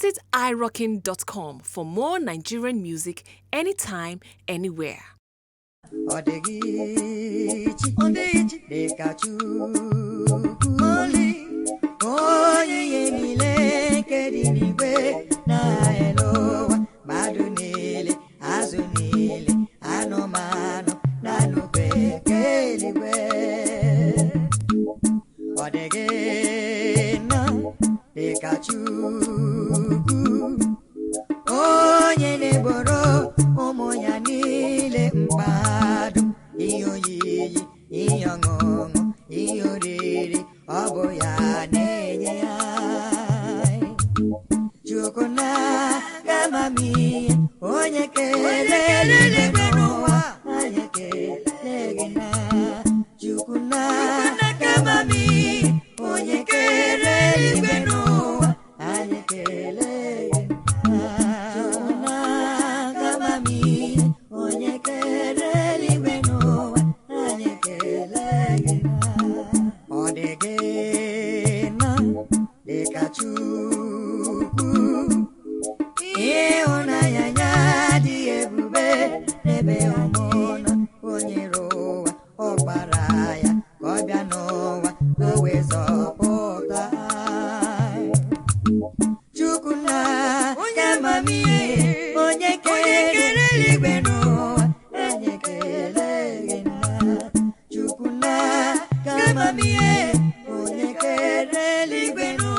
Visit irockin.com for more Nigerian music anytime, anywhere. Ọ dịghị chi, ọ dịghị chi dị ka Chukwu oli, onye ihe niile nke dị n'igwe na elu ụwa, mmadụ niile, azụ niile, anụmanụ na anụkwe nke eluigwe. Ọ dịghị nna dị ka Chukwu, onye na-egboro ụmụ ya niile mkpado, ihe oyiyi, ihe ọṅụṅụ, ihe oriri, ọ bụ ya na-enye ya. Chukwu na-aga amamihe, onye kere eluigwe n'ụwa, anyị ekele gị na Chukwu na-aga amamihe, onye kere eluigwe n'ụwa, anyị ekele gị na Chukwu na-aga amamihe, onye kere eluigwe n'ụwa, anyị ekele gị na ọ dị gị na dịka Chukwu. Ịhụnanya ya dị ebube n'ebe ụmụ nọ, onye ụwa ọkpara ya ka ọ bịa n'ụwa ka o wee zọpụta anyị. Chukwu na onye amamihe, onye kere eluigwe n'ụwa, anyị ekele gị na Chukwu na amamihe, onye kere eluigwe n'ụwa.